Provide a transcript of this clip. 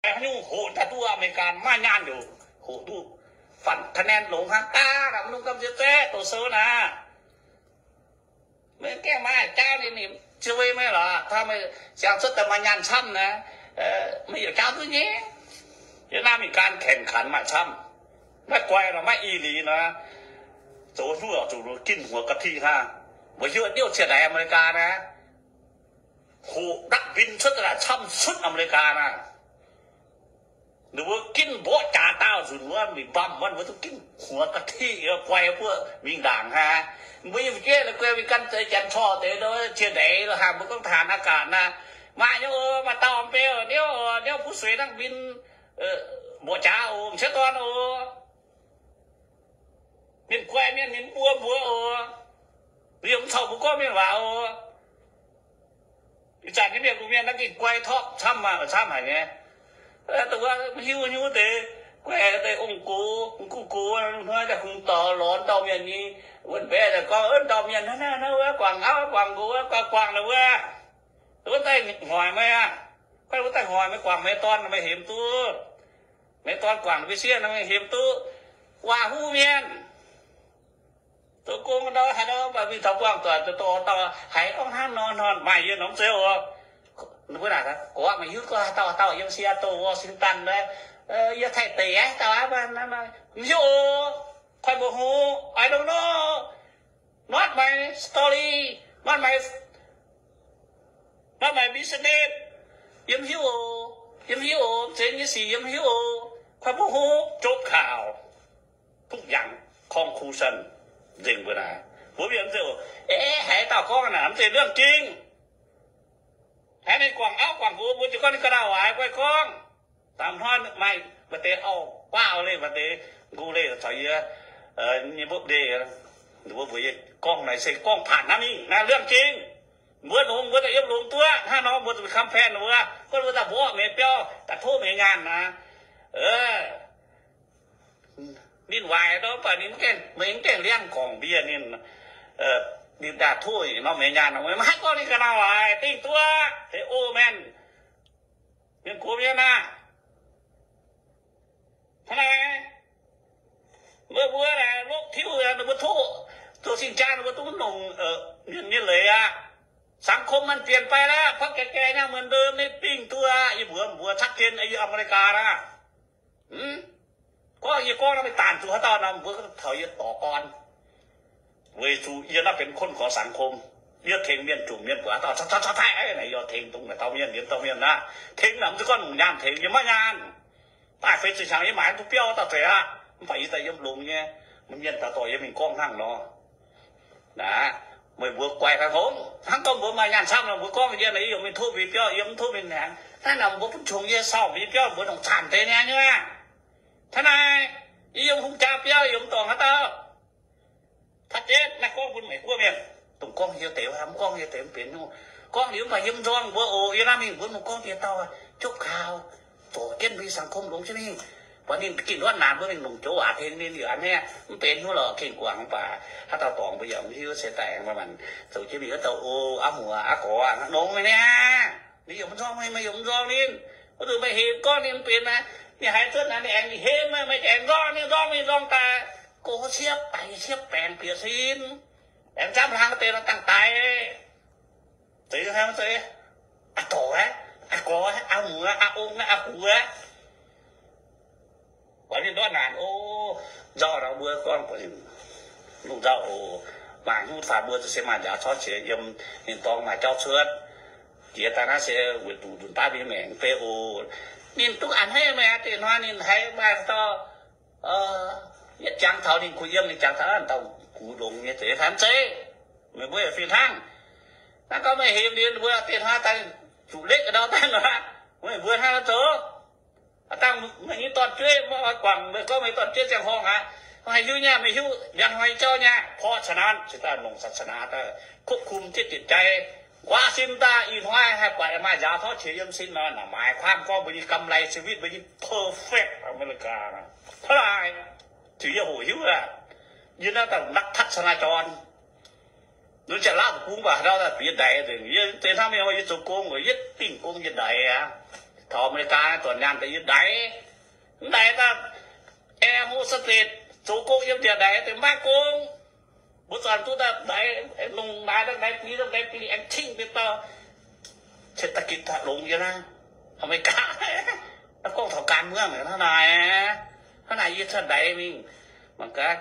haaix nyungc hoqc daaih duqv America maiv nyaanh liuz, hoqc duqv fanh คะแนน longx hnangv daav, mv longx gamh nziex zaeqv doqc sou naaic. Maiv gaengh maaih jaauv ninh, ninh ziouc maiv lorqc, ziangh cuotv daaih maaih nyaanh camv naaic, maiv yietc jaauv duqv nyei. Yie naaiv mingh gan แข่งขัน maaih camv. Maiv guai lorqc, maiv i liz nor, zoux hnyouv zuqc ginv หัวกะทิ hnangv. Mbuo hiuv diuv ciex ndaix America naaiv, hoqc นักบิน cuotv daaih camv cuotv America naaiv. Ninh mbuo ginv mborqv jaax daauh nzunc wuov mingh mbamv wuov, ninh mbuo duqv ginv หัวกะทิ guai buoqv mingh ndaangc hnangv. Mbuo yiem fu'jueiv la'guaih mingh gan zeix janx corc deix ciex ndaix lo haangh mbuo gorngv ทหารอากาศ naaiv. Maaih nyei oc, maaih dauh mv beu niouv, niouv ผู้ช่วยนักบิน mborqv jaax oc, m'sieqv dorn oc. Mienh guai mienh, mienh mbuo mbuox oc. Yie mv caux mbuo gorngv mienh waac oc. Ih zanc nyei mienh lungh mienh naaiv gengh guai torqv camv, camv haic nyei. Dongh wuov mv hiuv nyungc deix, guai deix ong-gox, ong-gox, hnoi daaih hungh dorh lorz dauh mienh nyei wuonh mbaeqc daaih gorngv, wuov dauh mienh hnangv naaiv, hnangv wuov guangc auv guangc nqox wuov, guangc guangc naaic wuov. Wuov daaih hoic meih aqv. Guai wuov daaih hoic meih, guangc meih dorn meih hemx duqv. Meih dorn guangc meih sieqv meih hemx duqv. Waac huv mienh. Zoux gong ndau haaix ndau mv baac mingh taux buangh doic, dorh dorh haiz gorngv hnangv nor nor, maaih yie norm zeux oc. Ninh mbuo naaic, gorx meih hiuv gorngv haaix dauh haaix dauh yiem Seattle, Washington, yiem Taiv deic haaix dauh aqv, mv hiuv oc. Koiv mbuo hungh, I don't know, not my story, not my, not my business. Yie mv hiuv oc, yie mv hiuv oc, zeiz nyei sic yie mv hiuv oc. Koiv mbuo hungh, จบข่าว ทุกอย่าง conclusion nzengc mbuo naaic. Mbuo mienh mv zeiz oc, eix, haaix dauh gorngv naaic mv zeiz เรื่องจริง. Haiz ninh guangc auv guangc nqox mbuo ziouc gorngv ninh ga'ndau waaic guai gorngv. Dangh hnoi maaih maaih deix auv-guaav leih, maaih deix nqox leih caux yie nyei mbopv ndeic, mbuo mbuox yie gorngv naaic se gorngv ผ่าน hnangv mingh naaiv เรื่องจริง. Mbuo longx mbuo daaih yiem longx duqv hnangv nor, mbuo zuqc กำแพง wuov, gorngv mbuo daaih mborqv meih biauv, daaih tov meih nyaanh naaic. Ninh waaic nor, mv baac ninh mv gaengh, meih mv gaengh liangv gorngv mbuox ninh, ninh daaih tov nor meih nyaanh nor, meih maiv haih gorngv ninh ga'naaiv waaic dingh duqv. Heh, o, mienh, mienh gox mienh aah! Hnangv naaic, meih mbuo naaic lopv tiuv, ninh mbuo tov zoux cing-jaa, ninh mbuo duqv longc mienh nyei leiz aqv. สังคมมันเปลี่ยนไปแล้ว, เพราะแก่ๆ ยังเหมือนเดิม ninh dingh duqv aqv. Yie mbuox mbuo ชัดเจน yiem America naaic. Gorngv yie gorngv nor, meih daanc zuqc haaix dauh nor, mbuo taux yie dorc gorn. Weic zuqc yie naaiv benx คนของสังคม, yie tengx mienh jomc mienh buatc haaix dauh cau cau cai naaic, yie tengx dongh naaic dauh mienh, yie dauh mienh naaic. Tengx naaic mv zeiz gorngv longc nyaanh tengx, yie maiv nyaanh. Daaih feix ziepc hnyangx yie maaiz duqv biauv dauh zeiz aqv, mv baac yie daaih yiem longx nyei, mienh daaih dorh yie mingh gorngv hnangv nor. Naaic, meih mbuo guai fai hngongx, hnangv gorngv mbuo maaih nyaanh camv nor, mbuo gorngv yie naaic, yie yaac mingh tov mbuo biauv, yie mv tov mingh hnyangx. Hnangv naaic mbuo butv qongx yie, sau mbuo nyei biauv, mbuo ndongc zanc deix niaa nyei. Hnangv naaic, yie yiem hungh jaa biauv, yie mv dorngc haaix dauh. Taux jienv naaiv gorngv bun Meiv Guoqv mienh, dongh gorngv hieh deix, mv gorngv hieh deix mv benx nyungc. Gorngv liuz mv baac yie mv nzorng mbuo oc. Yie naaiv mingh mbuo mv gorngv dieh dauh, jopv kaux, zorc jienv mbuo nyei สังคม longx jienv mingh. Buatc ninh gengh ndortv naanc mbuo mingh longc joux waac tengx ninh liuz aqv, mv benx nyungc lorqc, gengh guangc mv baac haaix dauh dorngc mbuo yaac mv hiuv, se daaih mv baac zoux jienv mingh wuov dauh o, aa muoz aa gorx aqv, longx meih niaa. Ninh yaac mv nzorng meih, meih yaac mv nzorng ninh. Wuov zanc meih hemx gorngv ninh mv benx naaic, ninh haiz cuotv naaic ninh aengx hemx meih, meih aengx nzorng ninh, nzorng ninh nzorng daaih, gox siepv daic siepv baengc bieqc sin, aengx jamv hlang deix nor dangh daic. Zeiz hnangv zeiz, aa dorc aqv, aa gorx aqv, aa muoz aqv, aa ong aqv, aa gux aqv. Buatc ninh ndortv naanc o, nzauh nor mbuo gorngv buatc ninh lungh nzauh oc. Maaih hnyouv faanh mbuo zuqc se maaih njaaux corc qiex yiem, ninh dorngx maaih jauv cuotv. Jiex daaih naaiv se weic zuqc nzunc baav mingh maengc fei oc. Ninh duqv a'hneiv meih aqv, deix hnoi ninh haiz maaih dauh yietv jangx taux ninh kuh yiem, ninh jangx taux dauh gux longx nyei zeiz fai mv zeiz? Meih mbuo yaac fih hnangv. Naaiv gorngv meih hemx liuz mbuo deix hnoi daaih zuqc lekv ndau daaih nor, meih mbuo hnangv nor zoux. Aa dangh meih nyei dorn-jueiv mv oix guangc, meih gorngv meih dorn-jueiv ziangh horngh aqv, haih hiuv nyei, meih hiuv liangx hnoi nyei jauv nyei. เพราะฉะนั้น se daaih longc ศาสนา daaih ควบคุม jienv jietc jai. Nquaah sin daaih ih hnoi haih buatc maaih njaaux corc qiex yiem sin nor, naaic หมายความ gorngv mbuo nyei กำไรชีวิต mbuo nyei perfect America naaic. Hnangv naaic, zuqc yie hoqc hiuv aqv. Yie naaiv daaih นักทัศนาจร Nor ziangh laav deic-bung baac haaix ndau daaih bieqc ndaix nzengc. Yie deix hnangv mienh, yie zoux gong, yie dingh gong yie ndaix aqv. taux Aa^me^li^gaa naaiv duqv nyaanh daaih yie ndaix. Mv ndaix daaih, aengx mbuo sutv deix zoux gong yiem ndiev ndaix deix maiv gong. Mbuo zanc duqv daaih ndaix, longc naaiv daaih ndaix bli, ndaix bli aengx cingv deix dauh. Cingv daaih gitv daaih longx yie naaiv, Aa^me^li^gaa. Gorngv taux การเมือง hnangv naaic, hnangv naaic yie cuotv ndaix mingh, mangc gaax.